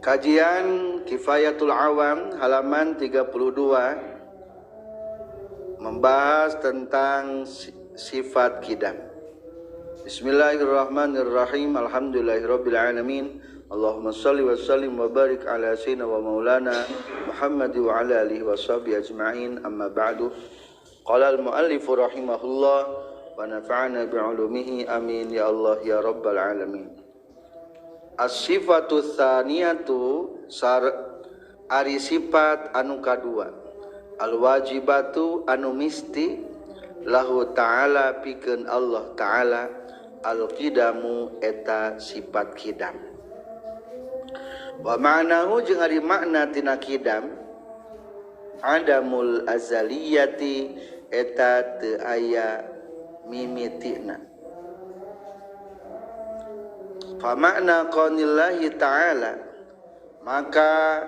Kajian Kifayatul Awam halaman 32 membahas tentang sifat kidam. Bismillahirrahmanirrahim. Alhamdulillahirabbil alamin. Allahumma shalli wa sallim wa barik ala sayyidina wa maulana Muhammad wa ala alihi washabbihi ajma'in. Amma ba'du. Qala al-muallif rahimahullah wa nafa'ana bi'ulumihi amin ya Allah ya rabbal alamin. As-sifatu tsaniyatu sar ari sifat anu kadua al-wajibatu anu misti lahu ta'ala pikeun Allah ta'ala al-qidamu eta sifat kidam. Wa ma'nahu jeung ari makna tina kidam adamul azaliyati eta teu aya mimitina. Fa makna qaunillahi ta'ala maka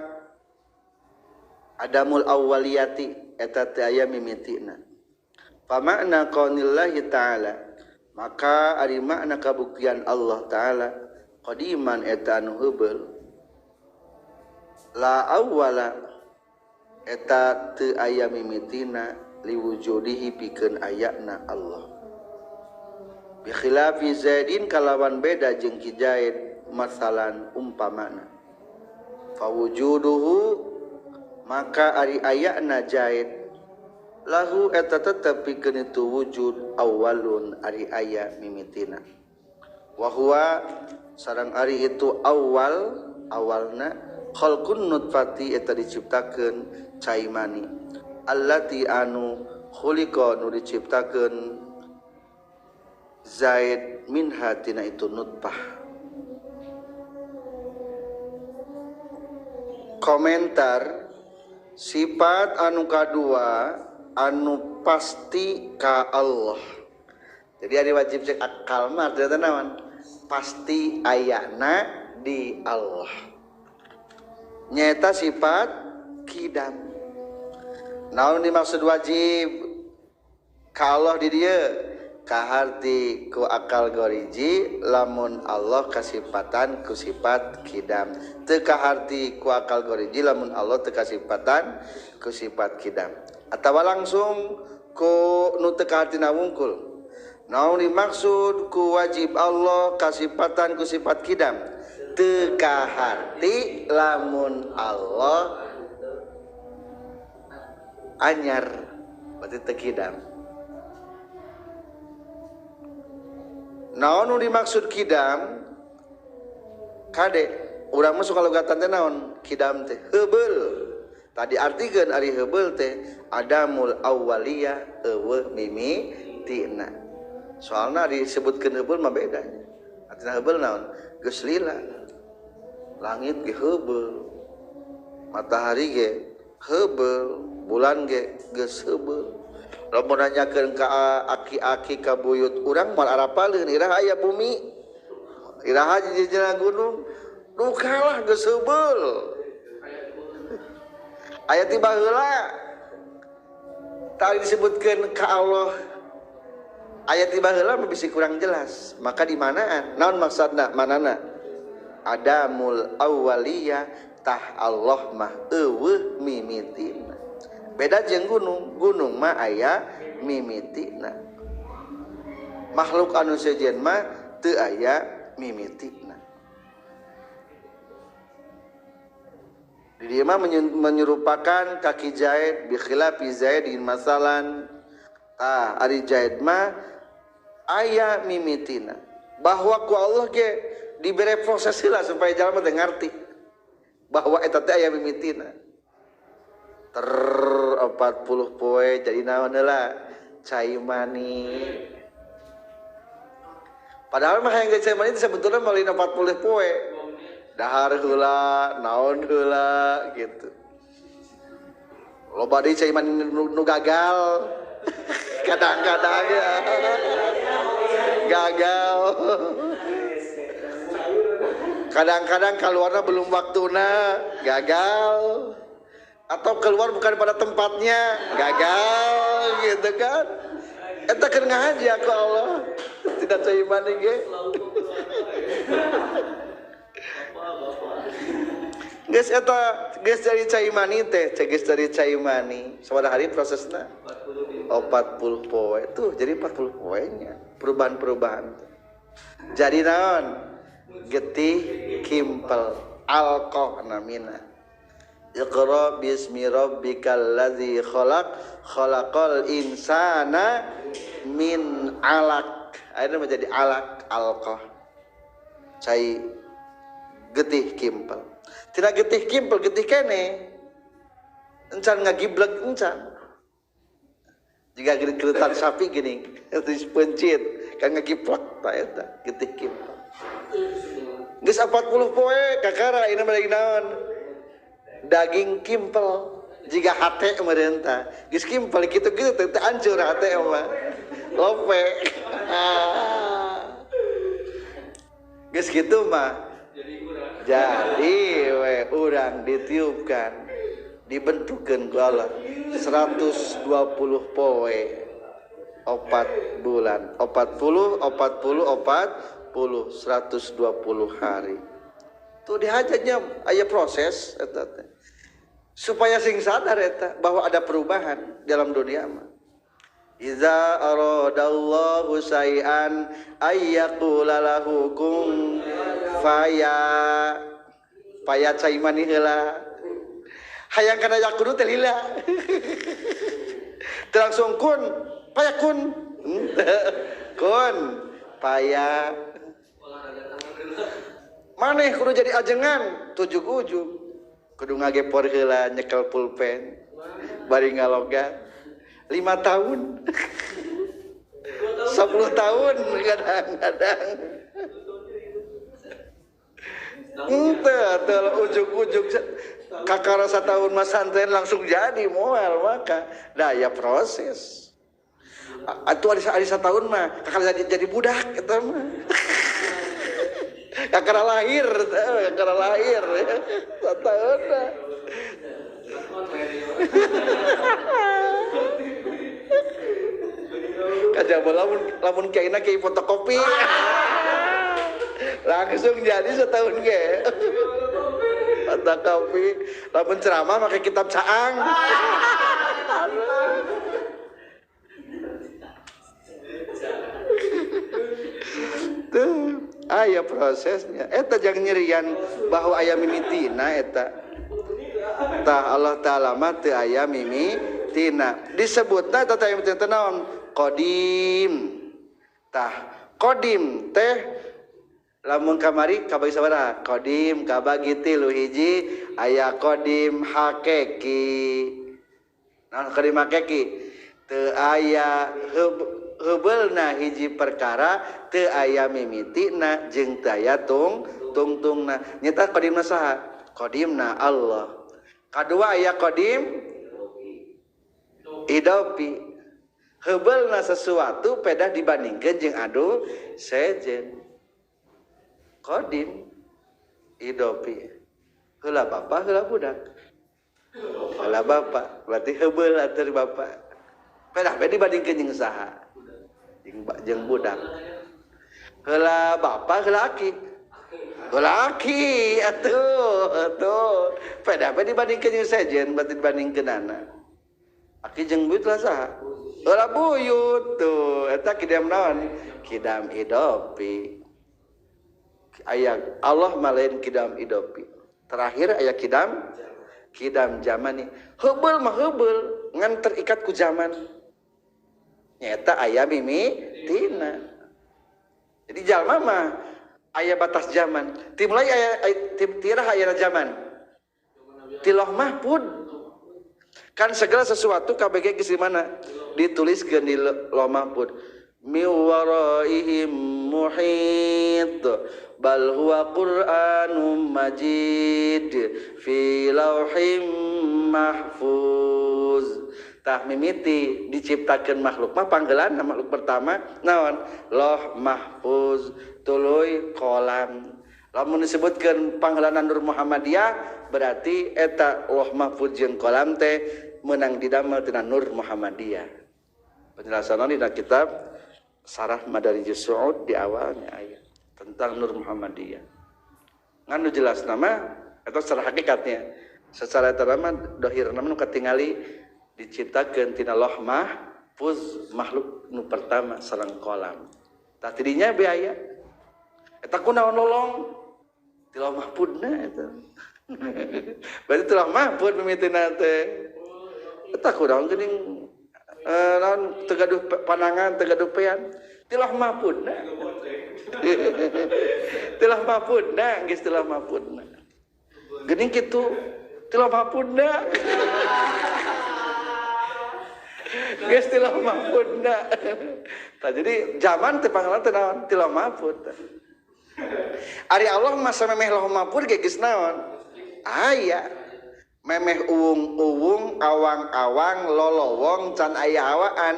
adamul awwaliyati eta teu aya mimitina. Fa makna qaunillahi ta'ala maka ari makna kabuktian Allah ta'ala qadiman eta anu heubeul la awwala eta teu aya mimitina liwujudihi pikeun ayana Allah. Bi khilafi Zaidin kalawan beda jeung Ki Zaid masalan umpamana fa wujuduhu maka ari ayana Zaid lahu eta tetep pikeun itu wujud awalun ari aya mimitina. Wa huwa sareng ari itu awal awalna khalqun nutfati eta diciptakeun cai mani allati anu khuliqa nu diciptakeun Zaid minha tina itu nutfah. Komentar sifat anu kadua anu pasti ka Allah. Jadi ada wajib cek akal mah ternyata naon? Pasti ayana di Allah. Nyata sifat kidam. Naon dimaksud wajib ka Allah di dieu? Kaharti ku akal goriji lamun Allah kasipatan ku sifat kidam. Teu kaharti ku akal goriji lamun Allah teu kasipatan ku sifat kidam. Atawa langsung ku nu teu kahartina wungkul. Naon dimaksud ku wajib Allah kasipatan ku sifat kidam? Teu kaharti lamun Allah anyar berarti teu kidam. Naon nu dimaksud kidam? Kade urang mah suka logatan teh naon? Kidam teh heubeul. Tadi artikeun ari heubeul teh adamul awwaliyah eueuh mimitina. Soalna disebutkeun heubeul mah beda. Artina heubeul naon? Geus lila. Langit ge heubeul. Matahari ge heubeul, bulan ge geus heubeul. Lamun nanyakeun ka aki-aki ka buyut urang moal arapaleun iraha aya bumi iraha jejena gunung nu kalah geus heubeul aya ti baheula tadi disebutkeun ka Allah aya ti baheula mah bisi kurang jelas maka di manaan naon maksudna manana adamul awwaliyah tah Allah mah eueuh mimitina. Beda jeung gunung, gunung mah aya mimitina. Makhluk anu sejen mah teu aya mimitina. Di dieu mah menyerupakan kaki Zaid bi khilafi Zaidin masalan. Tah ari Zaid mah aya mimitina. Bahwa ku Allah ge dibere proses heula supaya jalma teh ngarti bahwa eta teh aya mimitina. Ter 40 poe jadi naon heula cai mani. Padahal mah hayang cai mani sebetulnya meuli 40 poe. Dahar heula, naon heula gitu. Loba deui cai mani nu gagal. Kadang-kadang ya. Gagal. Kadang-kadang keluarnya belum waktuna, gagal. Atau keluar bukan pada tempatnya, gagal gitu kan. Eta keur ngahaja ku Allah. Tidak cai mani ge. Geus eta geus dari cai mani teh, geus dari cai mani. Sabaraha hari prosesna? 40 poe. Tuh jadi 40 poe nya perubahan-perubahan. Jadi naon? Getih kimpel alqah namina. Iqra bismi rabbikal ladzi khalaq khalaqal insana min alaq. Akhirnya menjadi alaq alqah. Cai getih kimpel. Tidak getih kimpel, getih kene. Encan ngagiblek encan. Jika keretan sapi gini, terus pencit kan ngagiplek ta eta getih kimpel. Geus 40 poe kakara ini mah naon? Daging kimpel jika hate merentah geus kimpel kitu-kitu teh hancur hate mah lope. Geus kitu mah jadi we urang ditiupkan dibentukkeun ku Allah 120 poe 4 bulan 40 40 40 120 hari. Tuh dihajatnya aya proses eta teh. Supaya sing sadar eta bahwa ada perubahan dalam dunia mah. Iza aradallahu syai'an ayyaqula lahu kun faya. Faya cai mani heula. Hayang kana yakunu teh lila. Teu langsung kun, paya kun. Kun, paya. Maneh kudu jadi ajengan, tujuk-ujuk. Kudu ngagepor heula nyekel pulpen bari ngalogat 5 tahun 10 tahun kadang-kadang henteu teu ujug-ujug kakara satahun mah santren langsung jadi moal maka daya proses atuh ari satahun mah kakara jadi budak eta mah. Kakara lahir, kakara lahir satahun. Kajaba lamun kiaina kiai fotokopi. Langsung jadi setahun ge. Fotokopi, lamun ceramah make kitab caang. Tuh, aya prosesnya. Eta jangan nyerian bahwa aya mimitina eta. Tah Allah Ta'ala mah teu aya mimitina. Disebutna eta teh mimitina naon? Qadim. Tah, qadim teh lamun kamari kabagi sabaraha? Qadim kabagi 3 hiji aya qadim hakiki. Naon qadim hakiki? Teu aya heubeulna hiji perkara teu aya mimitina jeung teu aya tungtungna. Nyata qadimna saha? Qadimna Allah. Kadua aya qadim idopi. Heubeulna sesuatu pedah dibandingkeun jeung adu sejen. Qadim idopi. Heula bapa heula budak. Heula bapa berarti heubeul atuh bapa. Pedah we dibandingkeun jeung saha? Jeung budak. Heula bapa heula aki. Heula aki atuh atuh. Pedah we dibandingkeun jeung sejen berarti dibandingkeun anak. Aki jeung buyut lah saha? Heula buyut tuh eta kidam naon? Kidam idopi. Aya Allah mah lain kidam idopi. Terakhir aya kidam zamani. Heubeul mah heubeul ngan terikat ku zaman. Nyata aya mimitina. Jadi jalma mah aya batas zaman. Timulai aya tirah aya zaman. Ti Loh Mahfud. Kan segala sesuatu KBG geus di mana? Dituliskeun di Loh Mahfud. Mi waraihim muhit bal huwa Qur'anum majid fi lauhim mahfuz. Tah mimiti diciptakeun makhluk mah panggelan makhluk pertama naon? Loh Mahfuz tuluy kolam. Lamun disebutkeun panggelanan Nur Muhammadiyah berarti eta Loh Mahfuz jeung kolam teh meunang didamel tina Nur Muhammadiyah. Penjelasanna dina kitab Sarah Madarijus Su'ud di awalnya ayat tentang Nur Muhammadiyah. Ngan nu jelas nama Atau secara hakikatnya secara eta mah dohirna nu katingali diciptakeun tina Loh Mahfuz makhluk nu pertama sareng kolam. Tah tidinya be aya eta kunaon lolong ti Loh Mahfudna eta. Berarti ti Loh Mahfud mimitina teh eta kunaon geuning naon teu gaduh panangan teu gaduh pean ti Loh Mahfudna. Ti Loh Mahfudna geus ti Loh Mahfudna. Geuning kitu ti Loh Mahfudna. Geus ti Loh Mahfudna. Tah jadi zaman teh panggalan teh naon ti Loh Mahfud. Ari Allah masa memeh Loh Mahfud ge geus naon? Aya. Memeh uwung-uwung awang-awang lolowong can aya hawaan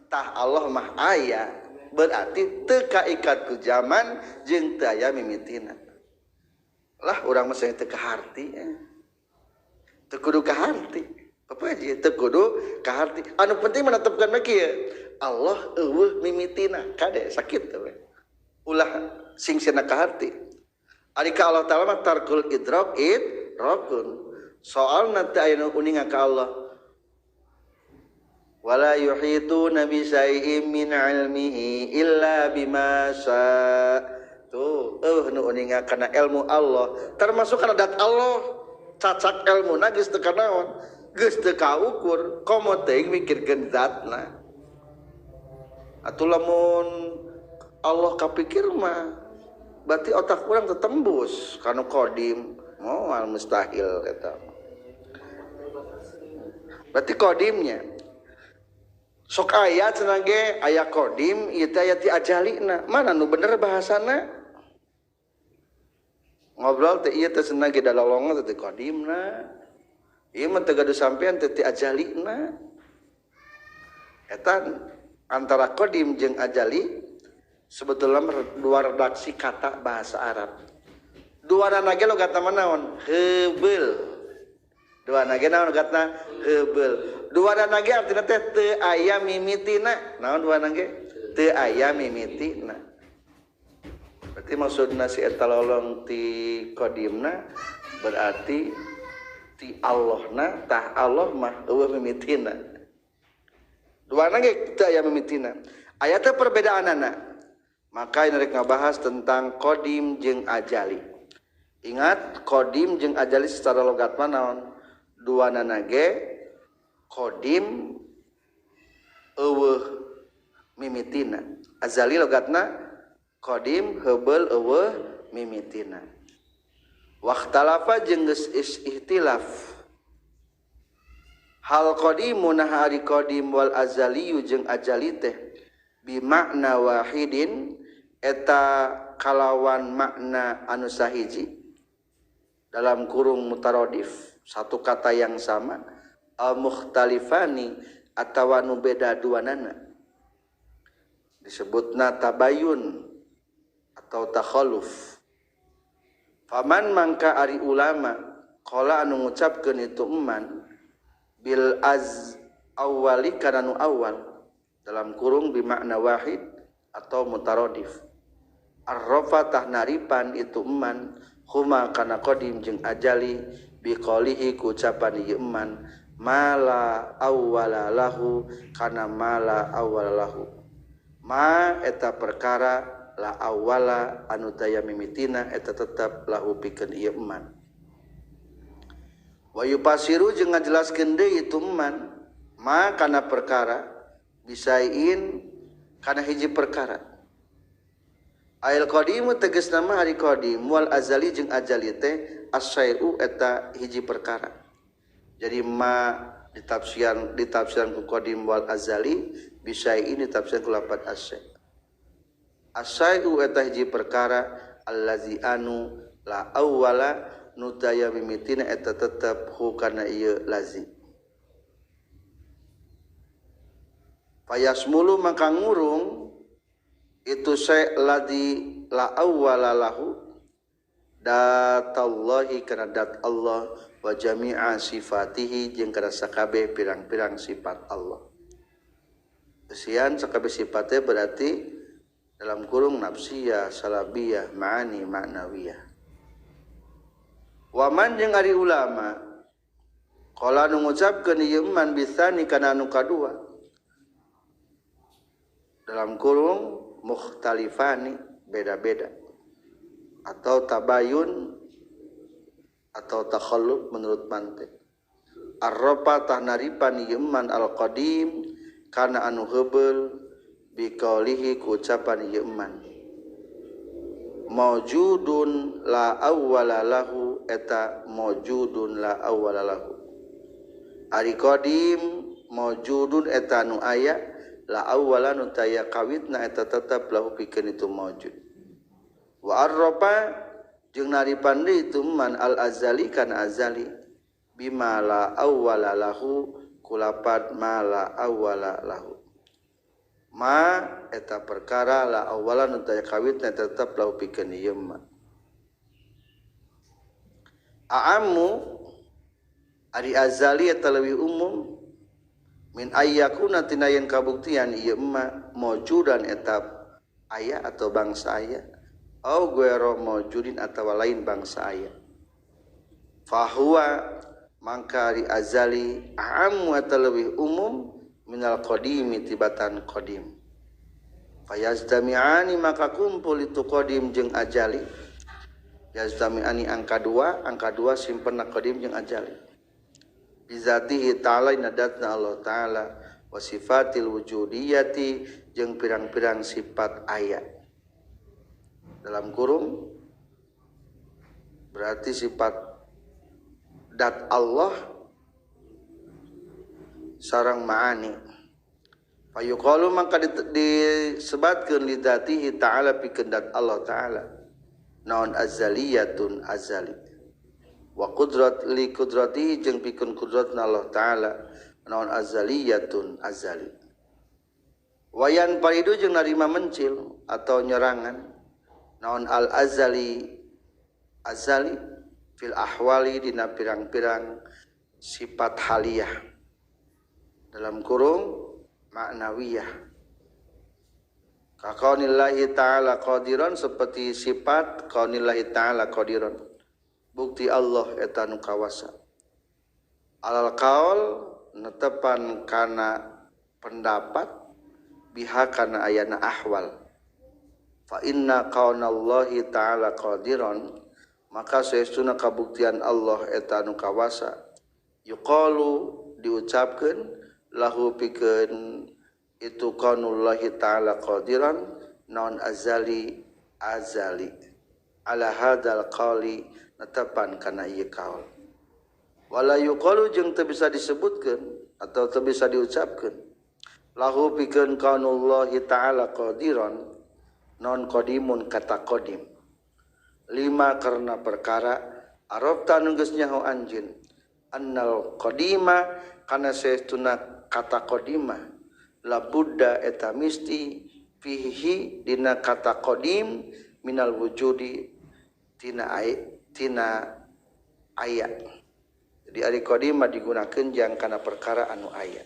tah Allah mah aya. Berarti teu kaikat ku zaman jeung teu aya mimitina. Lah urang mah teu kaharti. Teu kudu kaharti. Apa aja teu kudu kaharti. Anu penting menetapkan mah kieu. Allah eueuh mimitina kade sakit we. Ulah sing sieuna kaharti. Ari ka Allah Taala mah tarkul idrak idrakun. Soalna teu aya nu uninga ka Allah. Wala yuhituna bi syai'in min ilmihi illa bima syaa. Tuh, nu uninga kana ilmu Allah, termasuk kana dat Allah. Cacak ilmuna geus teu kanaon, geus teu kaukur, komo teuing mikirkeun zatna. Atuh lamun Allah kapikir mah berarti otak urang teu tembus kana qadim, moal mustahil eta. Berarti qadimnya sok aya cenah ge aya qadim ieu teh aya ti ajalina. Mana nu bener bahasana? Ngobrol teh ieu teh cenah ge dalalongan teh qadimna. Ieu mah teu gaduh sampean teh ti ajalina. Eta antara qadim jeung ajali sebetulnya dua redaksi kata bahasa Arab. Dua nage logatna mah naon? Heubeul. Dua nage naon logatna? Heubeul. Dua nage artina teh teu aya mimitina. Naon dua nage? Teu aya mimitina. Berarti maksudna si eta lolong ti qadimna berarti ti Allahna tah Allah mah eueuh mimitina. Dua nage teu aya mimitina. Aya teh perbedaanana. Maka ini rek ngabahas tentang qadim jeung ajali. Ingat qadim jeung ajali secara logat mah naon? Dua nage qadim eueuh mimitina. Azali logatna qadim heubeul eueuh mimitina. Waqtalafa jeung geus ihtilaf. Hal qadimu nah ari qadim wal azaliyu jeung ajali teh bi makna wahidin eta kalawan makna anu sahiji dalam kurung mutarodif satu kata yang sama al mukhtalifani atawa nu beda duanana disebutna tabayun atau takhalluf. Faman mangka ari ulama qala anu ngucapkeun itu eman bil az awali kana nu awal dalam kurung bimakna wahid atau mutarodif. Arrofa tah naripan itu eman huma kana qadim jeung ajali biqalihi ku ucapan ieu eman mala awwala lahu kana mala awwala lahu ma eta perkara la awwala anu daya mimitina eta tetep lahu pikeun ieu eman. Wa yupasiru jeung ngajelaskeun deui itu eman ma kana perkara bisain kana hiji perkara. Ail qadimu tegasna mah ari qadim wal azali jeung ajali teh asyai'u eta hiji perkara. Jadi ma ditafsiran ku qadim wal azali bisain ditafsiran ku lapat asy. Asyai'u eta hiji perkara allazi anu la awwala nu daya mimitina eta tetep hu kana ieu lazi. Fayasmulu maka ngurung itu syai' ladzi la awwala lahu datallahi kana dat Allah wa jami'a sifatihi jeung kana sakabeh pirang-pirang sifat Allah. Eusian sakabeh sifatnya berarti dalam kurung nafsiyah, salabiyah, ma'ani, ma'nawiyah. Wa man jeung ari ulama qala nu ngucapkeun ieu man bisani kana anu kadua dalam kurung mukhtalifani beda-beda atau tabayun atau takhalluf menurut mantik. Arrofa tah naripan ieu man al-qadim kana anu heubeul biqaulihi ku ucapan ieu man maujudun la awwala lahu eta maujudun la awwala lahu. Ari qadim maujudun eta anu aya la awwala nu taya kawitna eta tetep lahu pikeun itu maujud. Wa arrofa jeung naripan deui itu man al azali kana azali bima la awwala lahu kulapat ma la awwala lahu. Ma eta perkara la awwala nu taya kawitna tetep lahu pikeun ieu ma. A'ammu ari azali eta leuwih umum min ayyakuna tina yen kabuktian ieu ma maujudan eta aya atau bangsa aya au ghairu maujudin atawa lain bangsa aya. Fahuwa mangka ari azali a'ammu eta leuwih umum minal qadimi tibatan qadim. Fayazdami'ani maka kumpul itu qadim jeung ajali. Yazdami'ani angka dua simpenna qadim jeung ajali. Bizatihi ta'ala inadatna Allah ta'ala wa sifatil wujudiyati jeung pirang-pirang sifat aya. Dalam kurung berarti sifat dat Allah sarang ma'ani. Fayuqalu maka disebatkeun li dzatihi ta'ala pikeun dat Allah ta'ala naon azaliyatun azali wa qudrat li qudratihi jeung pikeun qudratna Allah ta'ala naon azaliyatun azali. Wayan paridu jeung narima mencil atau nyerangan naon al azali azali fil ahwali dina pirang-pirang sifat haliyah dalam kurung maknawiyah. Kaqaunillahi ta'ala qadiran seperti sifat qaunillahi ta'ala qadiran bukti Allah eta nu kawasa. Alal qaul netepan kana pendapat biha kana ayana ahwal. Fa inna qaunallahi ta'ala qadiran maka saestuna kabuktian Allah eta nu kawasa yuqalu diucapkeun lahu pikeun itu qanullahi ta'ala qadiran non azali azali ala hadzal qali netepan kana ieu kaul. Wala yuqalu jeung teu bisa disebutkeun atau teu bisa diucapkeun lahu pikeun qanullahi ta'ala qadiran non qadimun kata qadim. Lima karena perkara arabta nu geus nyaho anjeun annal qadima kana saestuna kata qadimah la budda eta misti fihi dina kata qadim minal wujudi tina tina aya. Jadi ari qadimah digunakeun jang kana perkara anu aya.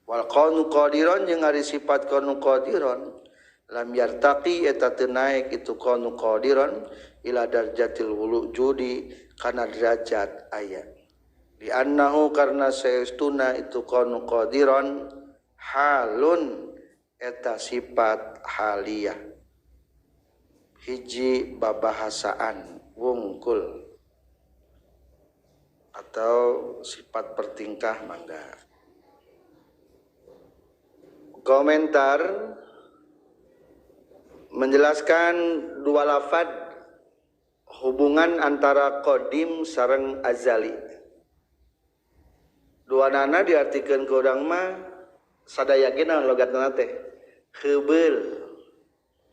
Wal qanu qadiran jeung ari sifat qanu qadiran lam yartaqi eta teu naek itu qanu qadiran ila darjatil wujudi kana derajat aya. Di annahu karena saestuna itu qanu qadiran halun eta sifat haliyah hiji babahasaan wungkul atau sifat bertingkah mangga. Komentar menjelaskan dua lafad hubungan antara qadim sareng azali. Dua nana diartikeun ku urang mah sadaya ge naon logatna teh heubeul.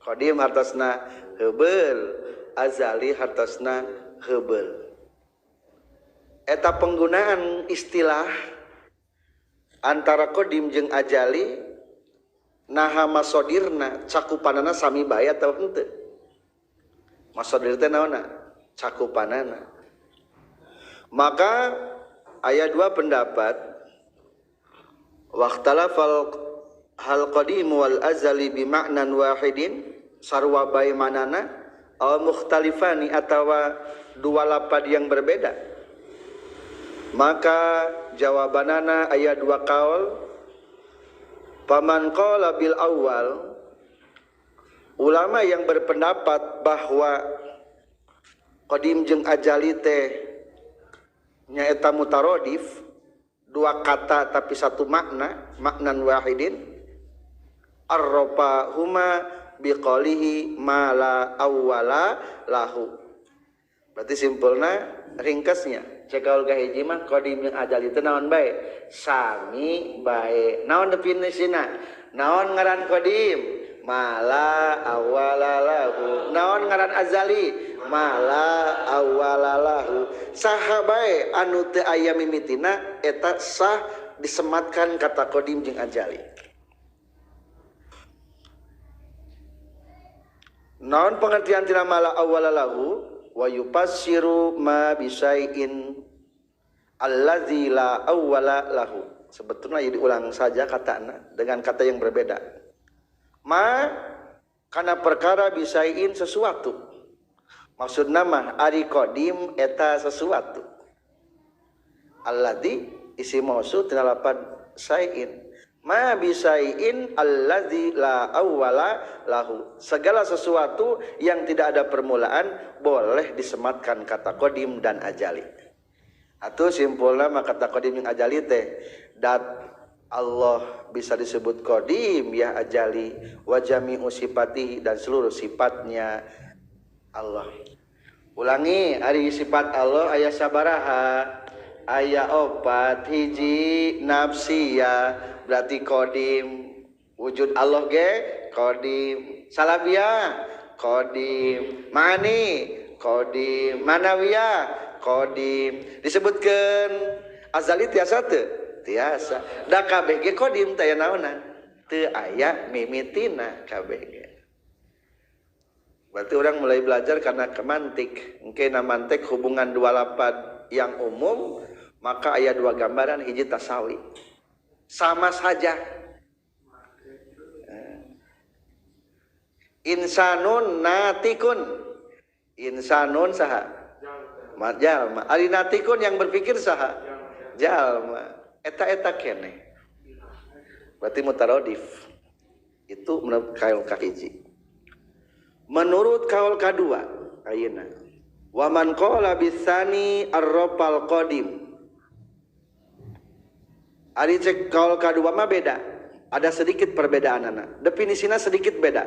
Qadim hartosna heubeul, azali hartosna heubeul. Eta penggunaan istilah antara qadim jeung ajali naha masodirna cakupanana sami bae atawa henteu. Masodir teh naonna? Cakupanana. Maka ayat dua pendapat. Waqtalafal hal qadim wal azali bi ma'nan wahidin sarwa bae manana aw mukhtalifani atawa Dua lapad yang berbeda. Maka jawabanana aya dua kaul. Paman qala bil awal, ulama yang berpendapat bahwa qadim jeung ajali teh nyaeta mutarodif, dua kata tapi satu makna, maknan wahidin, arrofa huma biqalihi ma la awwala lahu. Berarti simpulna ringkasnya cek kaul kahiji mah qadim jeung ajali teh naon bae? Sami bae. Naon definisina? Naon ngaran qadim? Ma la awwala lahu. Naon ngaran azali? Ma la awwala lahu. Saha bae anu teu aya mimitina eta sah disematkan kata qadim jeung ajali. Naon pengertian tina ma la awwala lahu? Wa yufassiru ma bisai'in allazi la awwala lahu. Sebetulnya jadi ulang saja katana dengan kata yang berbeda. Ma karena perkara bisai'in sesuatu. Maksudna mah ari qadim eta sesuatu. Alladzi isi mausul tina lapad sai'in. Ma bisai'in allazi la awwala lahu. Segala sesuatu yang tidak ada permulaan boleh disematkan kata qadim dan ajali. Atau simpulna mah kata qadim yang ajali teh dat Allah bisa disebut qadim ya ajali wa jami'u sifatihi dan seluruh sifatnya Allah. Ulangi ari sifat Allah aya sabaraha? Aya opat. Hiji nafsiyah berarti qadim, wujud Allah ge qadim, salabiyah qadim, ma'ani qadim, manawiyah qadim. Disebutkeun azali tiasa teu? Tiasa. Da kabeh ge qadim teh aya naonan? Teu aya mimitina kabeh ge. Berarti orang mulai belajar karena kemantik. Engke na mantik hubungan dua lapad yang umum, maka aya dua gambaran, hiji tasawi. Sama saja. Insanun natikun. Insanun saha? Jalma. Ari natikun yang berpikir saha? Jalma. Eta-eta keneh. Berarti mutarodif. Itu menurut kaul kahiji. Menurut kaul kadua ayeuna. Wa man qala bisani arrofal qadim. Ari cek kaul kadua mah beda. Ada sedikit perbedaanana. Definisina sedikit beda.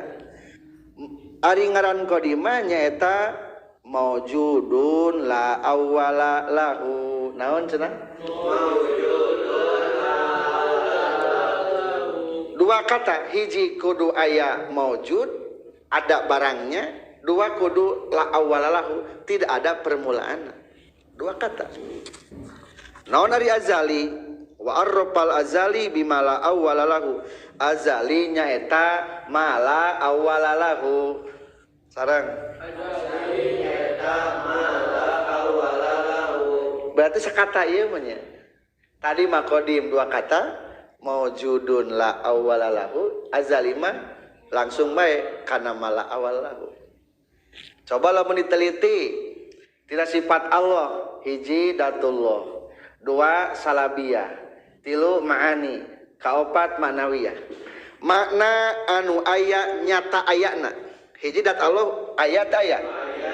Ari ngaran qadimah nyaeta maujudun la awwala lahu. Naon cenah? Maujudun la awwala lahu. Dua kata, hiji kudu aya maujud, ada barangnya, dua kudu la awwala lahu, tidak ada permulaan. Dua kata. Naon ari azali? Wa arrafal azali bima la awwala lahu. Azali nyaeta ma la awwala lahu. Sarang azali nyaeta ma la awwala lahu. Berarti sekata ieu mah nya. Tadi mah qadim dua kata, maujudun la awwala lahu, azali mah langsung bae kana ma la awwala lahu. Coba lamun diteliti tina sifat Allah, hiji datullah, dua salabiyah, tilu ma'ani, kaopat ma'nawiyah. Makna anu aya nyata ayana. Hiji dat Allah ayat aya.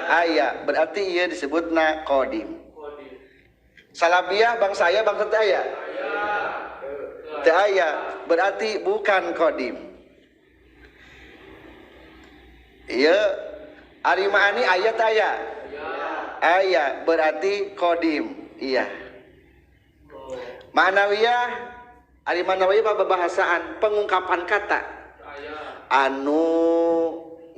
Aya berarti ieu disebutna qadim. Salabiyah bangsa aya bangsa teu aya? Teu aya, berarti bukan qadim. Ieu ari ma'ani ayat aya? Aya berarti qadim. Iya. Ma'nawiyah, ari ma'nawiyah pabahasaan pengungkapan kata. Anu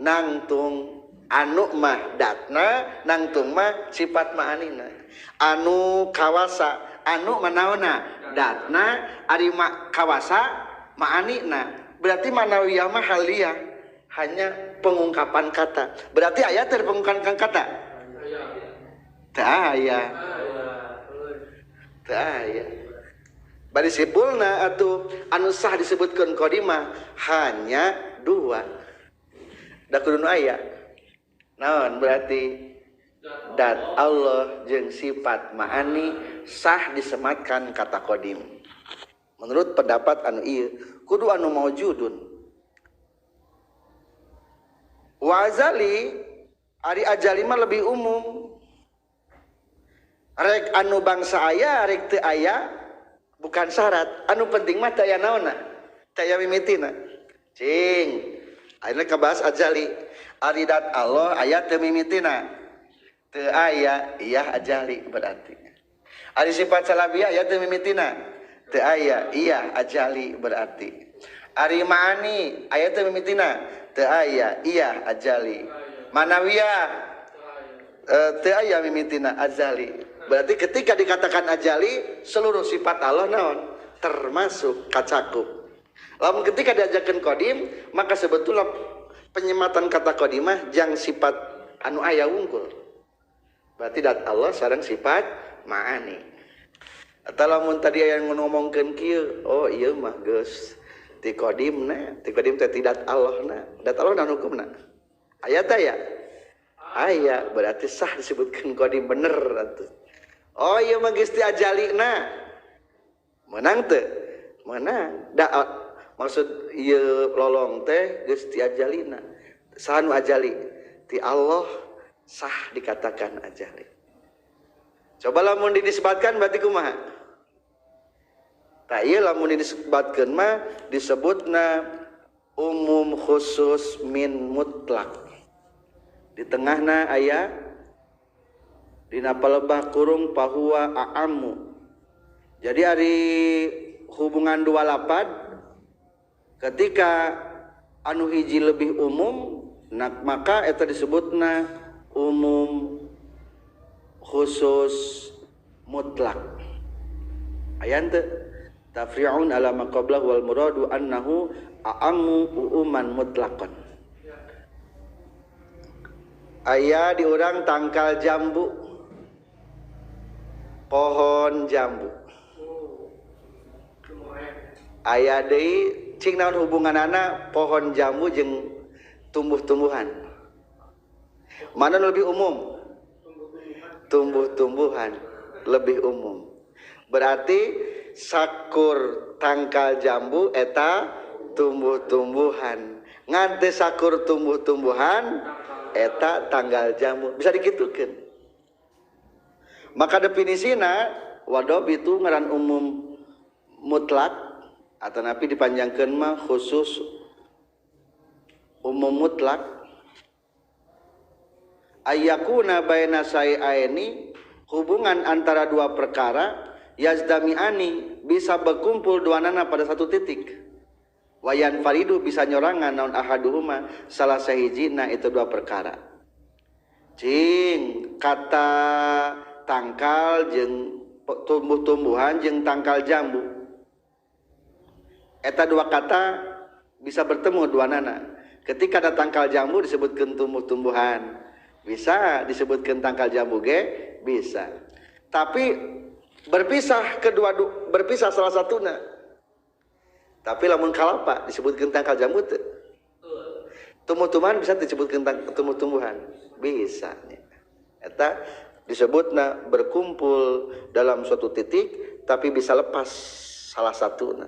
nangtung, anu mah datna, nangtung mah sifat ma'anina. Anu kawasa, anu manaona datna, ari ma kawasa ma'anina. Berarti ma'nawiyah mah haliyah, hanya pengungkapan kata. Berarti aya teu pengungkapan kata? Teu aya. Teu aya. Bari simpulna atuh anu sah disebutkeun qadimah hanya dua. Da kudu nu aya. Naon berarti Dat Allah jeung sifat ma'ani sah disematkan kata qadim. Menurut pendapat anu ieu kudu anu maujudun. Wa azali ari ajali mah lebih umum. Rek anu bangsa aya rek teu aya bukan syarat, anu penting mah teu aya naonna, teu aya mimitina. Cing ayeuna kabahas ajali. Ari dat Allah aya teu mimitina? Teu aya, iya ajali berarti. Ari sifat salabiyah aya teu mimitina? Teu aya, iya ajali berarti. Ari ma'ani aya teu mimitina? Teu aya, iya ajali. Manawiyah teu aya mimitina, ajali. Berarti ketika dikatakan ajali seluruh sifat Allah naon termasuk kacakup. Lamun ketika diajarkan qadim maka sebetulnya penyematan kata qadimah jang sifat anu aya wungkul. Berarti dat Allah sareng sifat ma'ani. Atau lamun tadi aya ngomongkeun kieu, oh ieu mah geus ti qadimna, ti qadim teh ti dat Allahna. Dat Allah naon hukumna? Aya teh ya? Aya, berarti sah disebutkeun qadim bener atuh. Oh ieu mah geus ti ajalina. Menang teu? Menang. Da maksud ieu lolong teh geus ti ajalina. Saha nu ajali? Ti Allah sah dikatakan ajali. Coba lamun dinisbatkan berarti kumaha? Tah ieu lamun dinisbatkeun mah disebutna umum khusus min mutlak. Di tengahna aya dina palebah kurung pahuwa a'ammu. Jadi ari hubungan dua lapad ketika anu hiji lebih umum maka eta disebutna umum khusus mutlak. Aya teu tafri'un ala ma qablahu wal muradu annahu a'ammu umuman mutlaqan. Aya di urang tangkal jambu, pohon jambu. Aya deui cing naon hubunganana pohon jambu jeung tumbuh-tumbuhan? Mana lebih umum? Tumbuh-tumbuhan lebih umum. Berarti sakur tangkal jambu eta tumbuh-tumbuhan. Ngan teu sakur tumbuh-tumbuhan eta tanggal jambu. Bisa dikitukeun. Maka definisina wadob itu ngaran umum mutlak atau napi dipanjangkeun mah khusus umum mutlak. Ayyakuna baina sai'aini, hubungan antara dua perkara yazdami'ani bisa berkumpul dua nana pada satu titik. Wayan faridu bisa nyorangan naon ahaduhuma salah sahijina itu dua perkara. Cing kata tangkal jeung tumbuh-tumbuhan jeung tangkal jambu. Eta dua kata bisa bertemu dua nana. Ketika ada tangkal jambu disebutkan tumbuh-tumbuhan. Bisa disebutkan tangkal jambu ge bisa. Tapi berpisah kedua, berpisah salah satuna. Tapi lamun kalapa disebutkan tangkal jambu teu. Tumbuh-tumbuhan bisa disebutkan tumbuh-tumbuhan. Bisa. Eta disebutna berkumpul dalam suatu titik tapi bisa lepas salah satuna.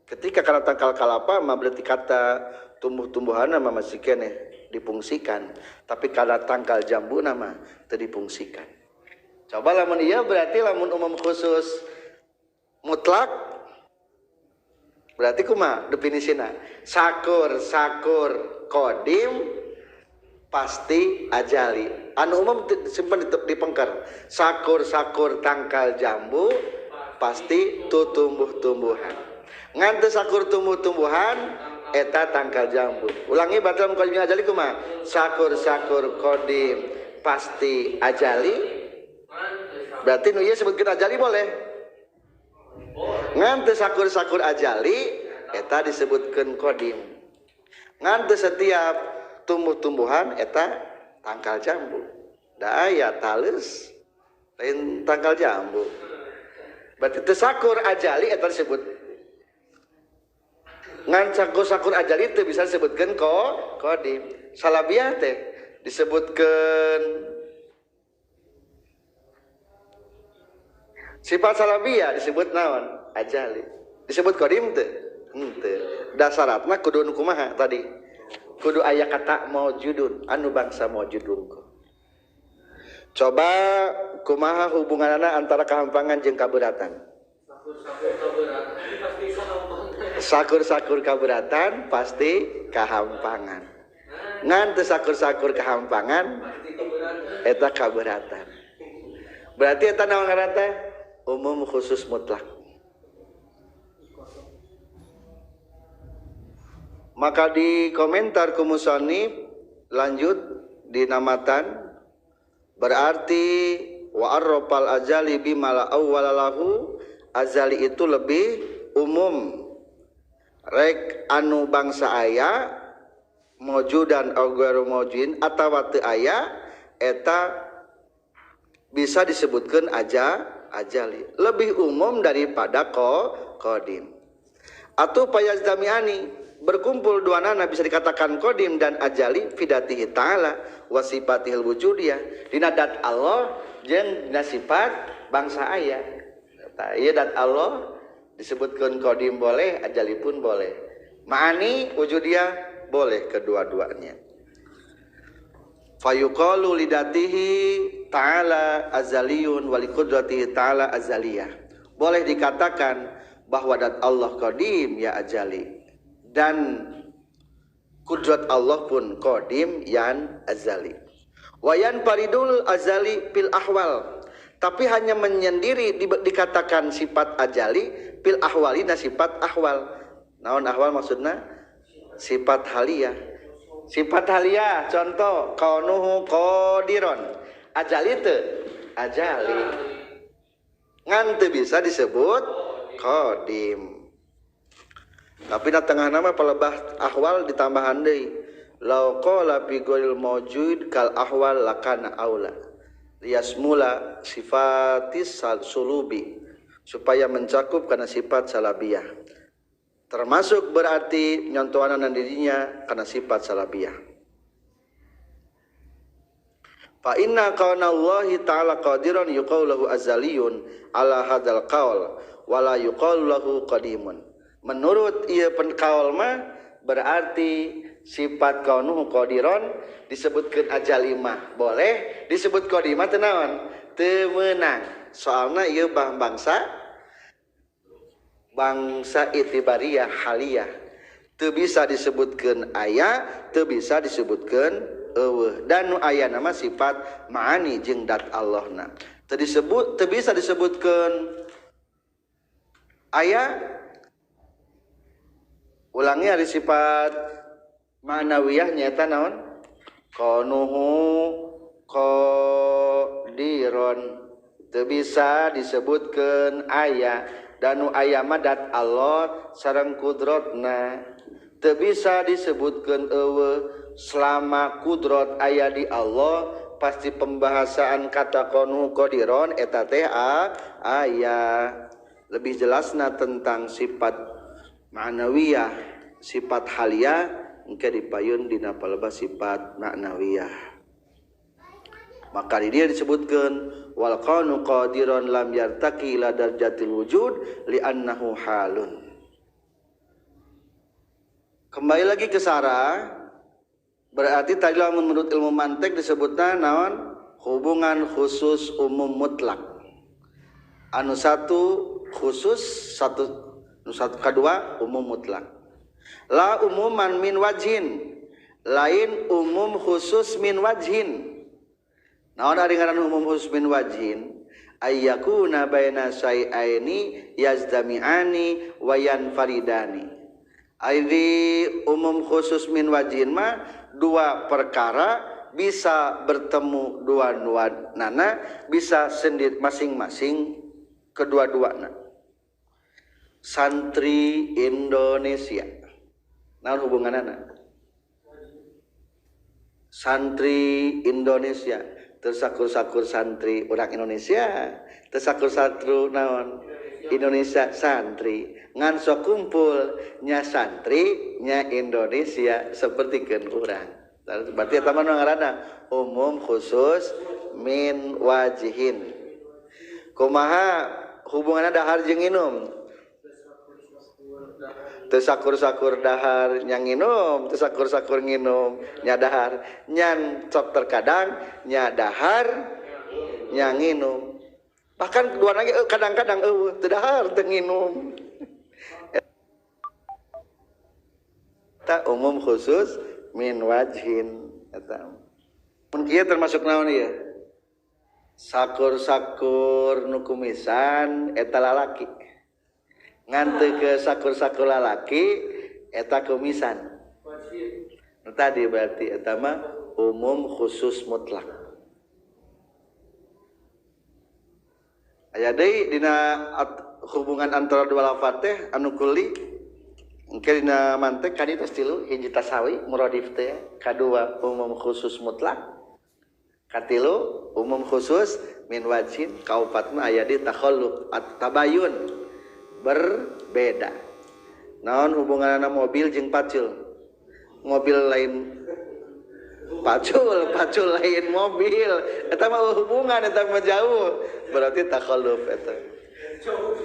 Ketika karena tangkal kalapa mah berarti kata tumbuh-tumbuhan mah masih keneh dipungsikan, tapi karena tangkal jambu nama teu dipungsikan. Coba lamun iya berarti lamun umum khusus mutlak berarti kumaha definisina? Sakur sakur qadim pasti ajali. Anu umum simpen di pengker. Sakur sakur tangkal jambu pasti tumbuh-tumbuhan. Ngan teu sakur tumbuh-tumbuhan eta tangkal jambu. Ulangi batal qadim ajali kumaha? Sakur-sakur qadim pasti ajali. Berarti nu ieu sebutkeun ajali boleh. Ngan teu sakur-sakur ajali eta disebutkeun qadim. Ngan teu setiap tumbuh-tumbuhan eta tangkal jambu. Da aya taleus lain tangkal jambu. Berarti teu sakur ajali eta disebut. Ngan sakur-sakur ajali itu bisa disebutkan qadim. Salabiah teh disebutkan Sifat salabiyah disebut naon? Ajali. Disebut qadim teu? Henteu. Dasaratna kudu nu kumaha tadi? Kudu aya kata maujudun anu bangsa maujud wungkul. Coba kumaha hubunganana antara kahampangan jeung kaberatan? Sakur-sakur kaberatan pasti kahampangan. Ngan teu sakur-sakur kahampangan eta kaberatan. Berarti eta naon ngaran teh? Umum khusus mutlak. Maka di komentar ku musannif lanjut di namatan berarti wa arrafal azali bima la awwala lahu, azali itu lebih umum. Rek anu bangsa aya maujudan au ghairu maujudin atawa teu aya eta bisa disebutkan aja ajali lebih umum daripada qadim. Atau payazdamiani berkumpul dua nana bisa dikatakan qadim dan ajali fidatihi ta'ala wa sifatihil wujudiyah dina dat Allah jeung dina sifat bangsa aya. Ieu dat Allah disebutkan qadim boleh, ajali pun boleh. Ma'ani wujudiyah boleh kedua-duanya. Fayuqalu lidatihi ta'ala azaliyun wa liqudratihi ta'ala azaliyah. Boleh dikatakan bahwa dat Allah qadim ya ajali dan kudrat Allah pun qadim yan azali. Wayan paridul azali fil ahwal. Tapi hanya menyendiri dikatakan sifat ajali fil ahwalina sifat ahwal. Naon ahwal maksudna? Sifat haliyah. Sifat haliyah contoh kaunuhu qadiron. Ajali teu? Ajali. Ngan teu bisa disebut qadim. Tapi na tengah nama pelebah ahwal ditambahan deui. Lau qala fi ghairil mawjud kal ahwal lakana aula. Liyasmula sifatis sulubi supaya mencakup karena sifat salabiyah. Termasuk berarti nyontohanan dirinya karena sifat salabiyah. Fa inna qaulallahi ta'ala qadiran yuqalu lahu azaliyun ala hadzal qaul wala yuqalu lahu qadimun. Menurut ieu kaul mah berarti sifat kaunuhu qadiron disebutkeun ajali mah boleh, disebut qadimah teu naon? Teu meunang. Soalna ieu bangsa itibariyah haliyah. Teu bisa disebutkeun aya, teu bisa disebutkeun eueuh. Dan nu aya nama sifat ma'ani jeung dat Allahna. Teu disebut, teu bisa disebutkeun aya. Ulangi ari sifat ma'nawiyah nyata naon? Kaunuhu qadiron. Teu bisa disebutkeun aya. Danu aya mah dat Allah sareng kudrotna. Teu bisa disebutkeun eueuh selama kudrot aya di Allah pasti pembahasan kata kaunuhu qadiron eta teh aya. Lebih jelasna tentang sifat ma'nawiyah, sifat haliyah engke dipayun dina palebah sifat ma'nawiyah. Maka di dia disebutkan wal qanu qadiran lam yartaqi ila darjatil wujud li'annahu halun. Kembali lagi ke sarah, berarti tadi lamun menurut ilmu mantik disebutna naon? Hubungan khusus umum mutlak. Anu satu khusus satu, anu satu kedua umum mutlak. La umuman min wajhin, lain umum khusus min wajhin. Naon ari ngaran umum khusus min wajhin? Ayyakuna baina syai'aini yazdami'ani wa yanfaridani. Ari umum khusus min wajhin mah dua perkara bisa bertemu dua-dua nana, bisa sendiri masing-masing kedua-duana. Santri Indonesia. Naon hubunganana? Santri Indonesia tersakur-sakur santri orang Indonesia, tersakur-sakur naon? Indonesia santri. Ngan sok kumpul nya santri nya Indonesia sapertikeun urang. Berarti eta mah nu ngaranna umum khusus min wajihin. Kumaha hubunganna dahar jeung nginum? Teu sakur-sakur dahar nya nginum, teu sakur-sakur nginum nya dahar. Nyan sok terkadang nya dahar nya nginum. Bahkan dua lagi kadang-kadang eueuh teu dahar teu nginum. Eta umum khusus min wajhin eta. Mun kieu termasuk naon ieu? Sakur-sakur nu kumisan eta lalaki. Ngan teu ke sakur-sakur lalaki eta kumisan. Nu tadi berarti eta mah umum khusus mutlak. Aya deui dina hubungan antara dua lafaz teh anu kulli engke dina mantek kadi tos tilu hiji tasawi muradif teh kadua umum khusus mutlak katilu umum khusus min wajhin kaopat mah aya di takhalluf at tabayun berbeda. Naon hubunganna mobil jeung pacul? Mobil lain pacul, pacul lain mobil. Eta mah hubungan eta mah jauh. Berarti takhalluf eta.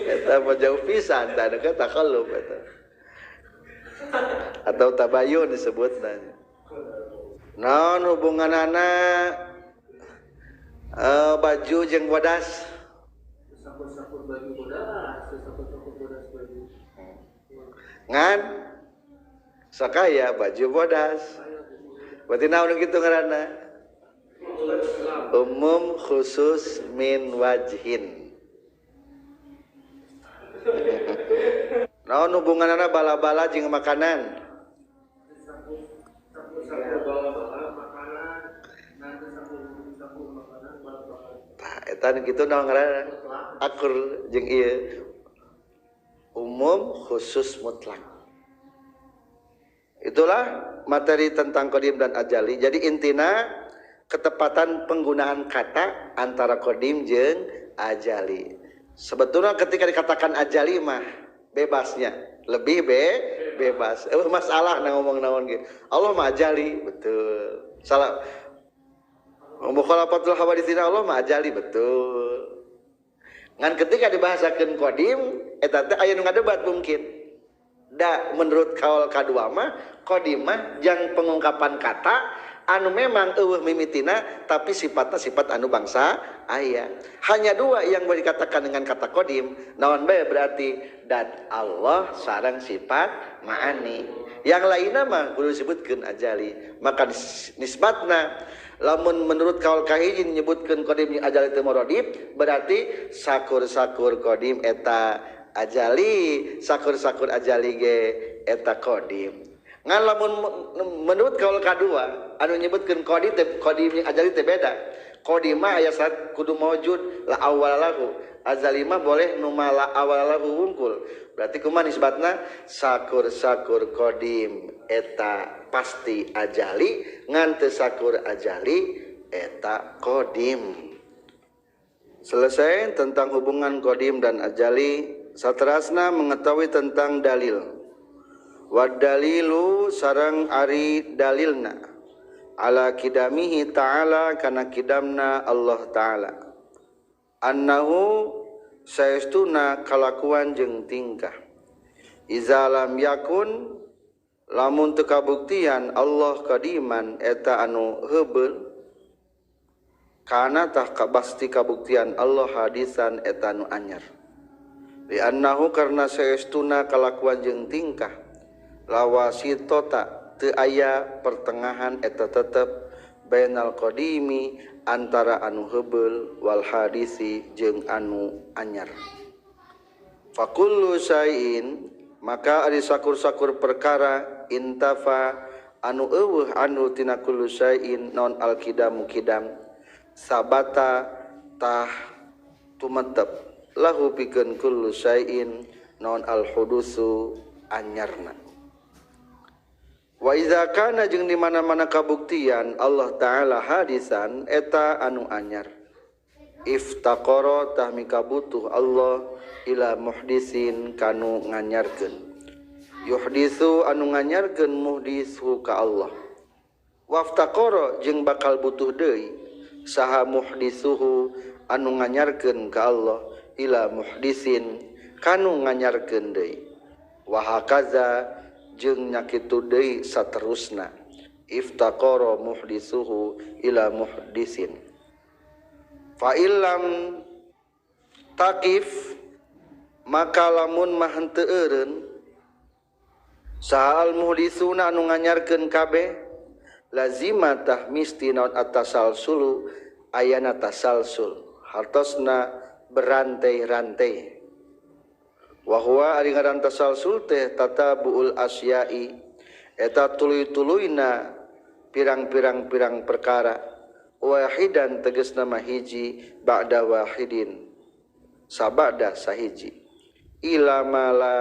Eta mah jauh pisan tah ka takhalluf eta. Atau tabayun disebutna. Naon hubunganana baju jeung bodas? Sakur-sakur baju bodas, sakur-sakur bodas baju. Ngan sakaya baju bodas. Berarti naon kitu ngaranna? Umum khusus min wajhin. Naon hubunganana bala-bala jeung makanan? Tah eta kitu naon ngaranna? Akur jeung ieu umum khusus mutlak. Itulah materi tentang qadim dan ajali. Jadi intina ketepatan penggunaan kata antara qadim jeung ajali. Sebetulnya ketika dikatakan ajali mah bebasnya lebih bebas. Masalah na ngomong naon ge. Allah mah ajali, betul. Salah. Mukhalafatul hawaditsina Allah mah ajali, betul. Ngan ketika dibahasakeun qadim eta teh aya nu ngadebat mungkin. Da menurut kaul kadua mah qadim mah jang pengungkapan kata anu memang eueuh mimitina tapi sifatna sifat anu bangsa aya. Hanya dua yang boleh dikatakan dengan kata qadim, naon bae berarti dat Allah sareng sifat ma'ani. Yang lainna mah kudu disebutkeun ajali. Maka nisbatna lamun menurut kaul kahiji nyebutkeun qadim ajali teu muradif berarti sakur-sakur qadim eta ajali, sakur-sakur ajali ge eta qadim. Ngan lamun menurut kaul kadua anu nyebutkeun qadim teh qadim ajali teh beda. Qadim mah aya saat kudu maujud la awal lahu, azali mah boleh nu ma la awal lahu wungkul. Berarti kumaha nisbatna? Sakur-sakur qadim eta pasti ajali, ngan teu sakur ajali eta qadim. Selesai tentang hubungan qadim dan ajali. Saterasna mengetahui tentang dalil. Wa dalilu sareng ari dalilna ala kidamihi ta'ala kana kidamna Allah ta'ala. Annahu saestuna kalakuan jeung tingkah. Iza lam yakun lamun teu kabuktian Allah kadiman eta anu heubeul kana tah pasti kabuktian Allah hadisan eta anu anyar. Li annahu karna saestuna kalakuan jeung tingkah lawasitota teu aya pertengahan eta tetep bainal qadimi antara anu heubeul wal hadisi jeung anu anyar. Fakullu syai'in maka ari sakur-sakur perkara intafa anu eueuh anu tina kullu syai'in non alqidamu kidam sabata tah tumetep lahu pikeun kullu syai'in non alhudusu anyarna. Wa iza kana jeung di mana-mana kabuktian Allah Ta'ala hadisan eta anu anyar iftaqara tah mikabutuh Allah ila muhdisin kanu nganyarkeun yuhdisu anu nganyarkeun muhdisu ka Allah waftaqara jeung bakal butuh deui saha muhdisuhu anu nganyarkeun ka Allah ila muhdisin kanu nganyarkeun deui wa hakaza jeung nya kitu deui saterusna iftaqara muhdisuhu ila muhdisin fa illam taqif maka lamun mah henteu eureun saha al muhdisuna anu nganyarkeun kabeh lazima tah misti naon atasalsulu ayana tasalsul hartosna berantai-rantai wa huwa ari ngaran tasalsul teh tatabuul asyai eta tuluy-tuluyna pirang-pirang-pirang perkara wahidan tegasna mah hiji ba'da wahidin sabada sahiji ilama la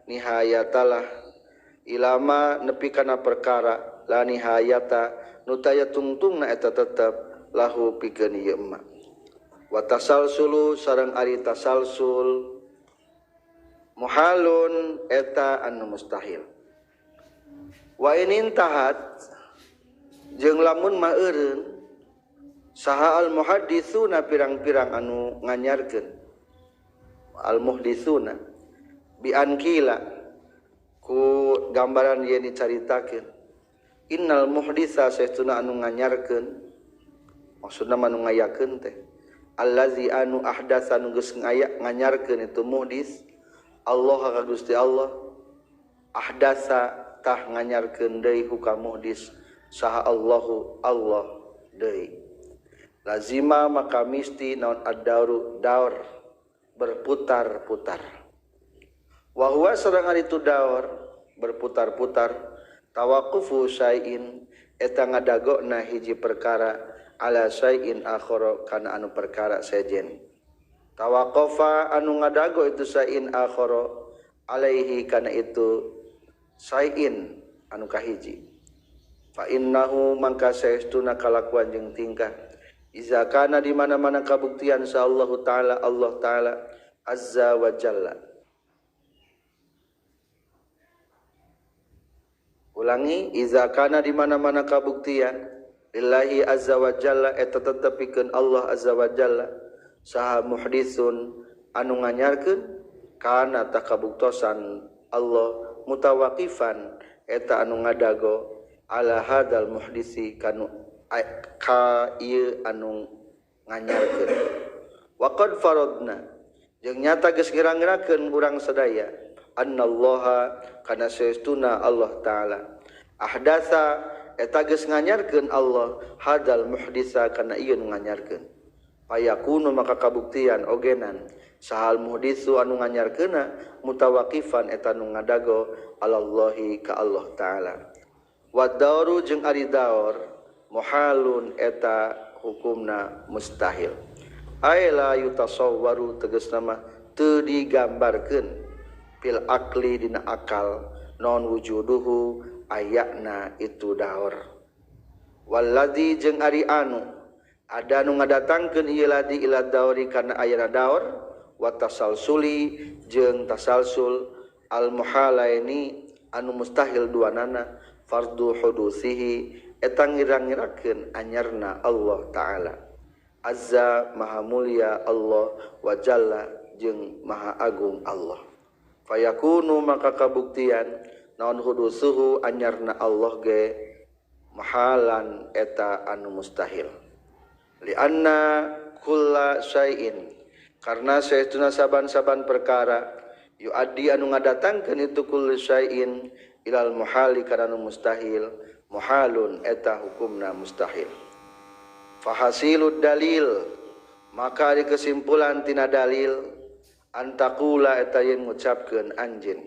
nihayatalah ilama nepi kana perkara la nihayata nu taya tungtungna eta tetep lahu pikeun ieu emma wa tasalsulu sareng ari tasalsul muhalun eta anu mustahil wa inin tahat jeung lamun mah eureun saha al muhadditsuna pirang-pirang anu nganyarkeun al muhditsuna bi ankila ku gambaran yen dicaritakeun innal muhditsa saestuna anu nganyarkeun maksudna mah anu ngayakeun teh allazi anu ahdatsa nu geus nganyarkeun itu muhdis Allah ka Gusti Allah ahdasa tah nganyarkeun deui huka muhdis saha Allahu Allah deui lazima maka misti naon ad-dauru daur berputar-putar wa huwa sareng ari itu daur berputar-putar tawaqufu syai'in eta ngadagona hiji perkara ala syai'in akhara kana anu perkara sejen tawaqafa anu ngadago itu syai'in akhara alaihi kana itu syai'in anu kahiji fa innahu mangka saestuna kalakuan jeung tingkah iza kana di mana-mana kabuktian sa Allahu taala Allah taala azza wa jalla. Ulangi iza kana di mana-mana kabuktian lillahi azza wa jalla eta tetepikeun Allah azza wa jalla saha muhdisun anu nganyarkeun kana takabuktosan Allah mutawaqifan eta anu ngadago ala hadal muhdisi kanu ka ieu anu nganyarkeun wa qad faradna jeung nyata geus ngira-ngirakeun urang sadaya annallaha kana saestuna Allah taala ahdasa eta geus nganyarkeun Allah hadal muhdisa kana ieu nu nganyarkeun payakunu maka kabuktian ogenan sahal muhdisu anu nganyarkeuna mutawaqifan eta nu ngadago alallahi ka Allah taala wa dauru jeung ari daur muhalun eta hukumna mustahil ay la yutasawwaru tegasna mah teu digambarkeun fil akli dina akal non wujuduhu ayana itu daur walladzi jeung ari anu ada nu ngadatangkeun ieu ladi ila dauri kana ayana daur wa tasalsuli jeung tasalsul al muhalaini anu mustahil duanana fardu hudusihi eta ngira-ngirakeun anyarna Allah taala azza maha mulia Allah wa jalla jeung maha agung Allah fayakunu maka kabuktian naon hudusuhu anyarna Allah ge mahalan eta anu mustahil lianna kulla syai'in karena saestuna saban-saban perkara yuaddi anu ngadatangkeun itu kullu syai'in ilal muhali kana anu mustahil muhalun eta hukumna mustahil fahasilud dalil maka di kesimpulan tina dalil antakula eta yen ngucapkeun anjeun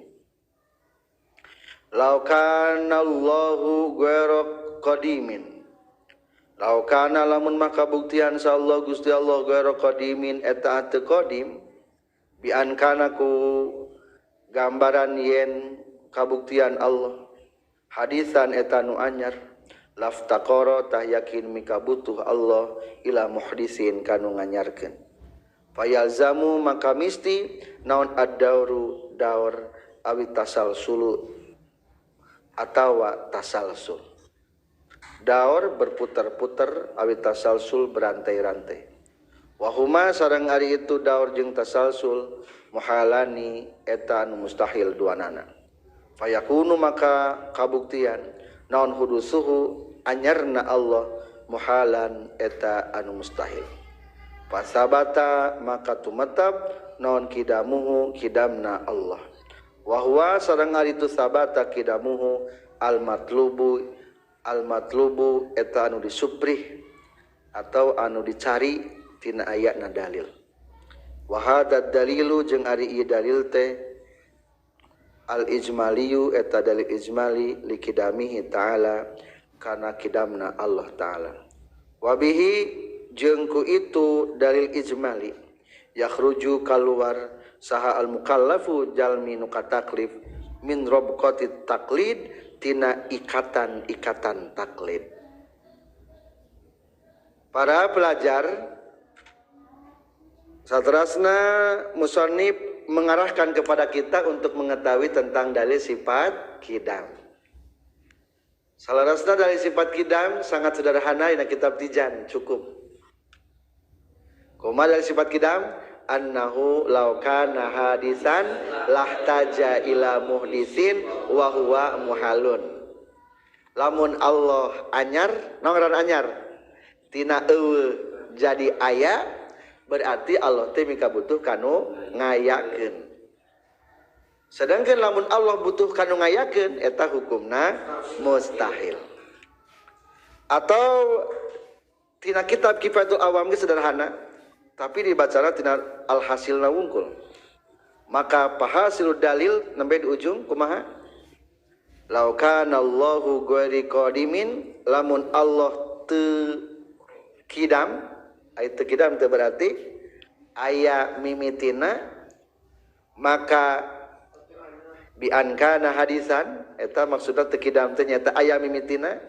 law kana Allahu ghairu qadimin law kana lamun maka buktian sa Allah Gusti Allah ghairu qadimin eta teu qadim bi an kana ku gambaran yen kabuktian Allah hadisan eta nu anyar laftaqara tah yakin mika butuh Allah ila muhdisin kanu nganyarkeun fayalzamu maka misti naon ad-dauru daur awi tasalsulu atawa tasalsul daur berputar-putar awi tasalsul berantai-rantai Wa huma sareng ari itu daur jeung tasalsul muhalani eta anu mustahil duanana. Fayakunu maka kabuktian naon hudusuhu anyarna Allah muhalan eta anu mustahil. Fasabata maka tumetep naon kidamuhu kidamna Allah. Wa huwa sareng ari itu sabata kidamuhu al-matlubu al-matlubu eta anu disuprih atau anu dicari tina ayatna dalil. Wa hadzal dalilu jeung ari ieu dalil teh al-ijmaliyu eta dalil ijmali likidamihi ta'ala kana kidamna Allah ta'ala. Wa bihi jeung ku itu dalil ijmali yakhruju kaluar saha al-mukallafu jalmi nu kataklif min robqati taklid tina ikatan-ikatan taklid. Para pelajar, satrasna musannif mengarahkan kepada kita untuk mengetahui tentang dalil sifat kidam. Salarasna dalil sifat kidam sangat sederhana dina kitab Tijan, cukup. Koma dalil sifat kidam annahu law kana hadisan lahtaja ila muhdisin wa huwa muhalun. Lamun Allah anyar, naon anyar? Tina eueuh jadi aya, berarti Allah teh mika butuh kanu ngayakeun. Sedangkan lamun Allah butuh kanu ngayakeun eta hukumna mustahil. Atau tina kitab Kifayatul Awam ge sederhana, tapi dibacana tina alhasilna wungkul. Maka pahasil dalil nembe di ujung kumaha? Law kana Allahu ghairi qadimin, lamun Allah teu kidam, aya teu kidam teu berarti aya mimitina, maka bi an kana hadisan eta maksudna teu kidam teh nyaeta aya mimitina,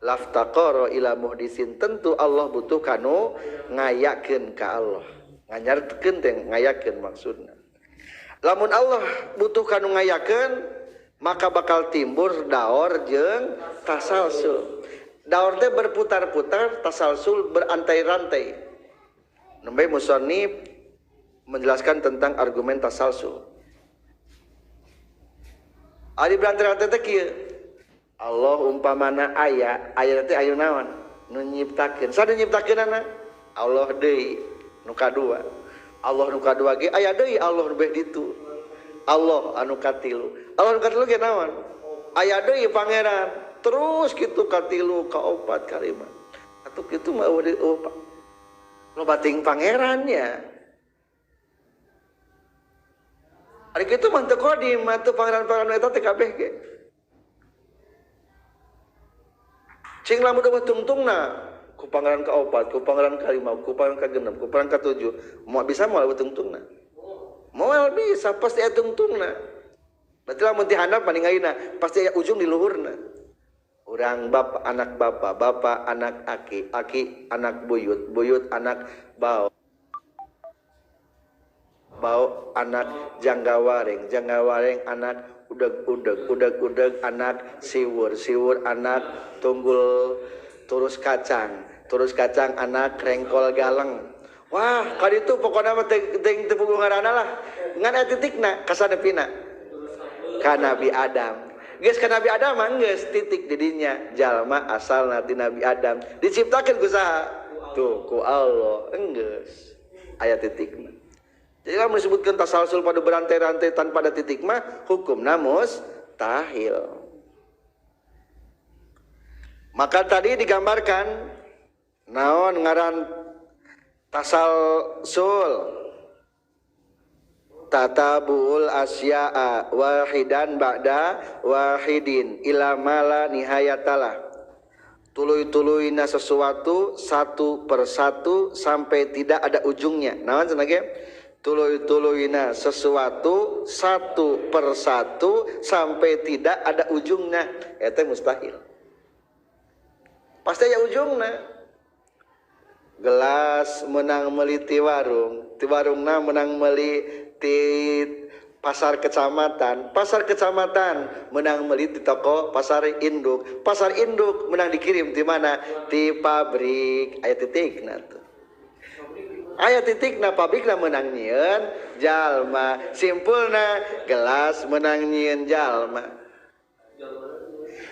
laftaqara ila muhdisin, tentu Allah butuh kanu ngayakeun ka Allah. Nganyarkeun teh ngayakeun maksudna. Lamun Allah butuh kanu ngayakeun, maka bakal timbul daur jeung tasalsul. Daur teh berputar-putar, tasalsul berantai-rantai. Nembe musannif menjelaskan tentang argumen tasalsul. Ari berantai-rantai teh kieu. Allah umpamana aya, aya teh aya naon? Nu nyiptakeun. Saha nu nyiptakeunana? Allah deui nu kadua. Allah nu kadua ge aya deui Allah nu beh ditu. Allah anu katilu. Allah anu katilu ge naon? Aya deui pangeran. Terus kitu katilu, kaopat, kalima. Atuh kitu mah eueuh loba ting pangerannya. Ari kitu mah teu kodim atuh pangeran-pangeran eta teh kabeh ge. Cing lamun eueuh tungtungna ku pangeran kaopat, ku pangeran kalima, ku pangeran kagenep, ku pangeran katujuh, moal bisa moal eueuh tungtungna. Moal bisa pasti aya tungtungna. Berarti lamun ti handap mah ningalina pasti aya ujung di luhurna. Urang bapak anak bapak, bapak anak aki, aki anak buyut, buyut anak bau, bau anak janggawareng, janggawareng anak udeg-udeg, udeg-udeg anak siwur, siwur anak tunggul turus kacang anak rengkol galeng. Wah, kali itu pokoknya mah teuing teu puguh ngaranna lah. Ngan aya titikna kasanepina ka Nabi Adam. Geus ka Nabi Adam mah geus titik didinya jalma asalna ti Nabi Adam diciptakeun ku saha? Tuh ku Allah, enggeus aya titikna. Jadi lamun disebutkeun tasalsul pada berantai-rantai tanpa ada titik mah hukumna mustahil. Maka tadi digambarkan naon ngaran tasalsul tatabul asya'a wahidan ba'da wahidin ila mala nihayatalah. Tuluy-tuluyna sesuatu satu persatu sampai tidak ada ujungnya. Naon cenah ge? Tuluy-tuluyna sesuatu satu persatu sampai tidak ada ujungnya. Eta mustahil. Pasti aya ujungna. Gelas menang meuli ti warung, ti warungna menang meuli ti pasar kecamatan, pasar kecamatan menang meuli di toko pasar induk menang dikirim di mana? Di pabrik. Aya titikna tuh. Aya titikna pabrikna meunang nyieun jalma, simpulna gelas meunang nyieun jalma.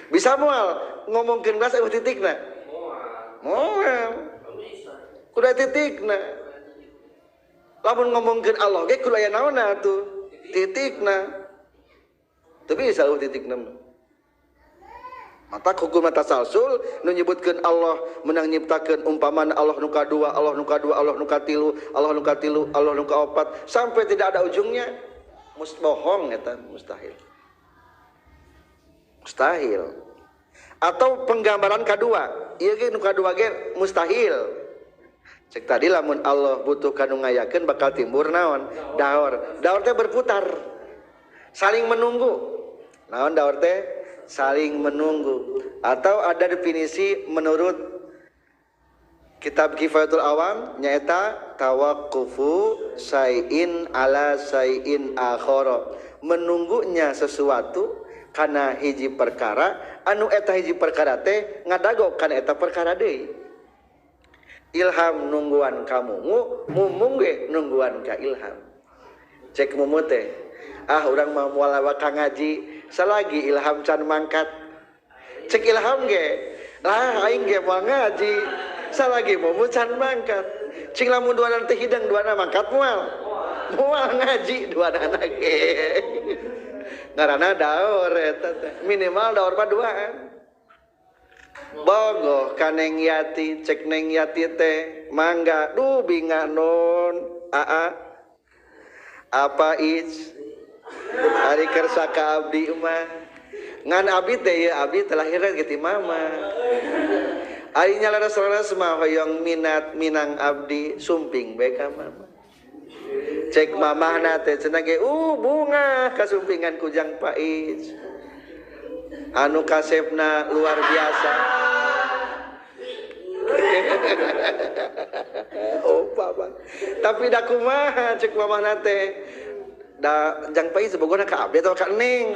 Bisa moal ngomongkeun gelas eueuh titikna? Moal. Kudu titikna. Lamun ngomongkeun Allah ge kudu aya naonna atuh? Titikna. Teu bisa eueuh titikna mah. Mata hukum tasalsul nu nyebutkeun Allah menang nyiptakeun umpamana Allah nu kadua, Allah nu kadua, Allah nu katilu, Allah nu katilu, Allah nu kaopat sampai tidak ada ujungnya. Bohong eta, mustahil. Mustahil. Atau penggambaran kadua, ieu ge nu kadua ge mustahil. Cek tadi lamun Allah butuh kanu ngayakeun bakal timbul naon? Daur. Daur teh berputar. Saling menunggu. Naon daur teh? Saling menunggu. Atau ada definisi menurut kitab Kifayatul Awam nyaeta tawaqqufu syai'in ala syai'in akhara, menunggunya sesuatu kana hiji perkara anu eta hiji perkara teh ngadago kana eta perkara deui. Ilham nungguan ka mumu, mumung ge nungguan ka ilham. Cek mumu teh, ah urang mah moal ka ngaji salagi ilham can mangkat. Cek ilham ge, lah aing ge moal ngaji salagi mumu can mangkat. Cing lamun duana teh hidang duana mangkat moal. Moal ngaji duana ge. Ngaranna daur eta teh. Minimal daur mah duaan. Bogoh ka Neng Yati, cek Neng Yati teh mangga duh bingah non aa. Apa ij ari kersa ka abdi mah ngan abdi teh ieu abdi telahirna ge ti mama. Ari nyalaras-laras mah hoyong minat minang abdi sumping bae ka mama. Cek mamahna teh cenah ge bunga kasumpingan ku Jang Paiz. Anu kasepna luar biasa. Oh papa. Tapi da kumaha cek mamahna teh. Da Jang Paiz bogona ka abdi atau ka Neng.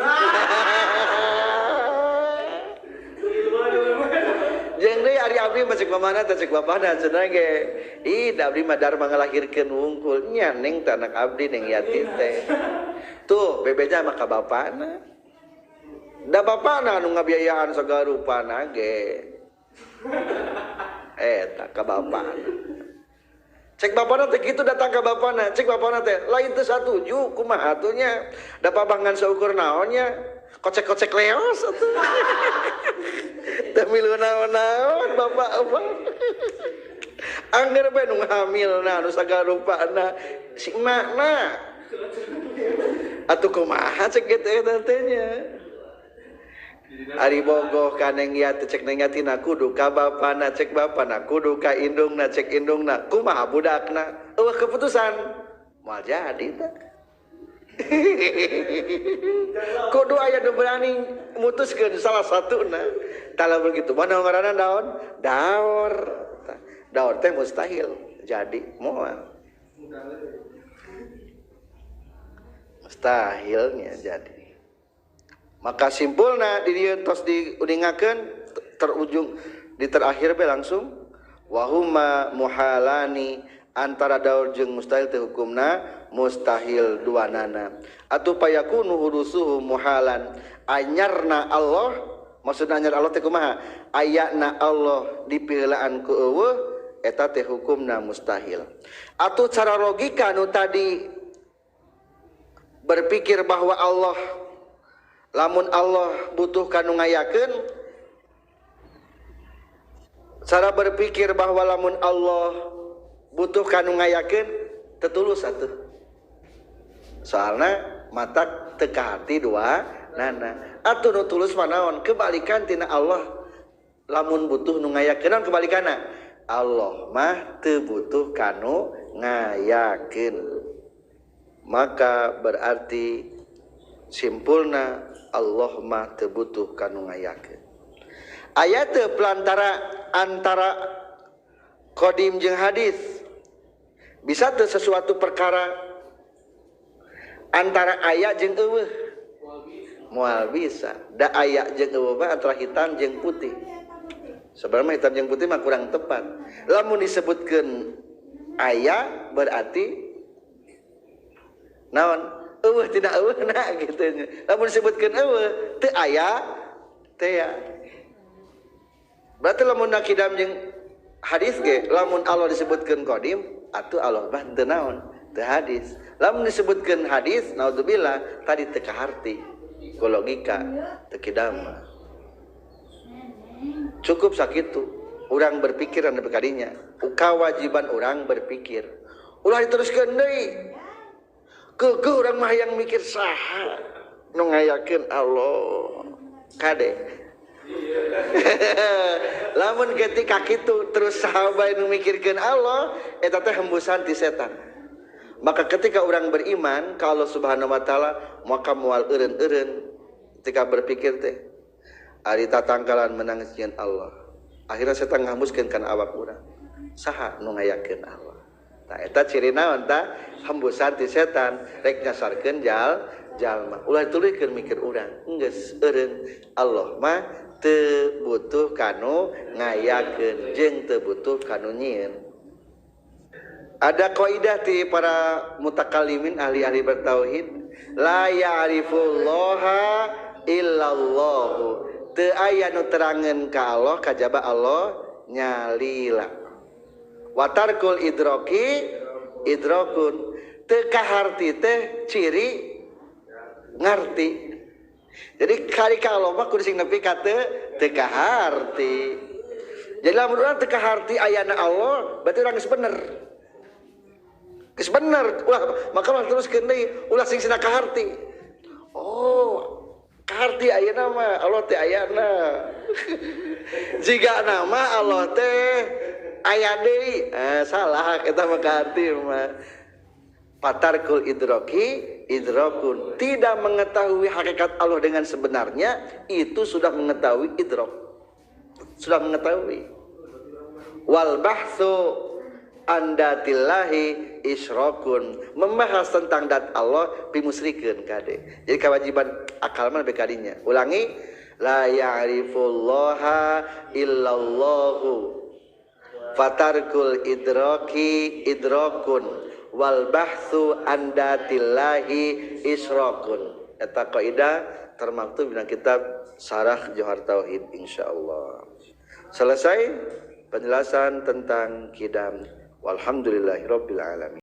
Jeung deui ari abdi mah cek mamahna teh cek bapana cenah ge. Ih da abdi mah darma ngalahirkeun wungkul nya Neng teh anak abdi Neng Yati teh. Tuh bebeja mah ka bapana. Da bapana anu ngabiayaan sagala rupana ge. Eta ka bapana. Cek bapana teh kitu datang ka bapana, cek bapana teh lain teu satuju kumaha atuh nya. Da pabangan saukur naonnya? Kocek-kocek leos atuh. Teu milu naon-naon bapak mah. Angger bae nu hamilna nu sagala rupana si emakna. Atuh kumaha cek kitu eta teh nya. Ari bogoh ka Neng Yati cek Neng Yati na kudu ka bapana cek bapana kudu ka indungna cek indungna kumaha budakna eueuh keputusan moal jadi teh. Kudu aya nu berani mutuskeun salah satuna. Tah lamun kitu mah ngaranna naon? Daur. Daur teh mustahil jadi moal. Mustahilnya jadi. Maka simpulna di dieu tos diuningakeun terujung di terakhir be langsung wahuma muhalani antara daur jeung mustahil teh hukumna mustahil duanana atuh payakunu hudusuhu muhalan anyarna Allah maksudna anyar Allah teh kumaha ayana Allah dipiheulaan ku eueuh eta teh hukumna mustahil. Atuh cara logika nu tadi berpikir bahwa Allah lamun Allah butuh kanu ngayakeun, cara berpikir bahwa lamun Allah butuh kanu ngayakeun tetulus atuh. Soalna mata teu kahati dua nana. Atuh nu tulus mah naon? Kebalikan tina Allah lamun butuh nu ngayakeun naon kebalikanna? Allah mah teu butuh kanu ngayakeun. Maka berarti simpulna Allah mah teu butuh kanu ngayakeun. Aya teu pelantara antara qadim jeung hadis. Bisa teu sesuatu perkara antara aya jeung eueuh? Moal bisa. Da aya jeung eueuh mah antara hitam jeung putih. Sebenarnya hitam jeung putih mah kurang tepat. Lamun disebutkeun aya berarti naon eueuh tidak eueuhna kitu nya. Lamun disebutkeun eueuh teu aya teh ya. Berarti lamun kidam jeung hadis ge lamun Allah disebutkeun qadim atuh Allah mah teu naon teu hadis. Lamun disebutkeun hadis naudzubillah tadi teu kaharti ku logika teu kidam. Cukup sakitu urang berpikir anu kadinya. Kewajiban urang berpikir. Ulah diteruskeun deui. Keukeuh urang mah hayang mikir saha nu ngayakeun Allah. Kade. Lamun ketika kitu terus sahabat nu mikirkeun Allah eta teh hembusan ti setan. Maka ketika orang beriman ka Allah Subhanahu wa taala maka moal eureun-eureun ketika berpikir teh ari tatangkalan menang sieun Allah. Akhirna setan ngahembuskeun kana awak urang. Saha nu ngayakeun Allah? Tah eta ciri naon tah? Hembusan ti setan rek nyasarkeun jalma. Ulah dituluykeun mikir urang. Geus eureun Allah mah teu butuh kanu ngayakeun jeung teu butuh kanu nyieun. Ada kaidah ti para mutakallimin ahli-ahli bertauhid, la ya'rifullaha illallahu. Teu aya nu terangeun ka Allah kajaba Allah nyalila. Wa tarkul idroki idrokun. Teu kaharti teh ciri ngarti. Jadi kali ka Allah mah kudu sing nepi ka teu kaharti. Jadi lamun urang teu kaharti ayana Allah berarti urang geus bener. Geus bener, ulah maka ulah teruskeun deui, ulah sing sina kaharti. Oh, kaharti ayeuna mah Allah teh ayana. Jika nama Allah teh aya deui, salah eta mah kaharti mah. Patarkul idroki idrokun, tidak mengetahui hakikat Allah dengan sebenarnya itu sudah mengetahui idrok, sudah mengetahui. Wal bahtsu andatillahi isyrokun, membahas tentang dat Allah pimusrikeun kade. Jadi kewajiban akal mah lebih kadinya. Ulangi, la ya'rifullaha illallahu fatarkul idroki idrokun wal bahtsu andatillahi isyrokun. Eta kaidah termaktub dina kitab Syarah Johar Tauhid insyaallah. Selesai penjelasan tentang kidam. Walhamdulillahirabbil alamin.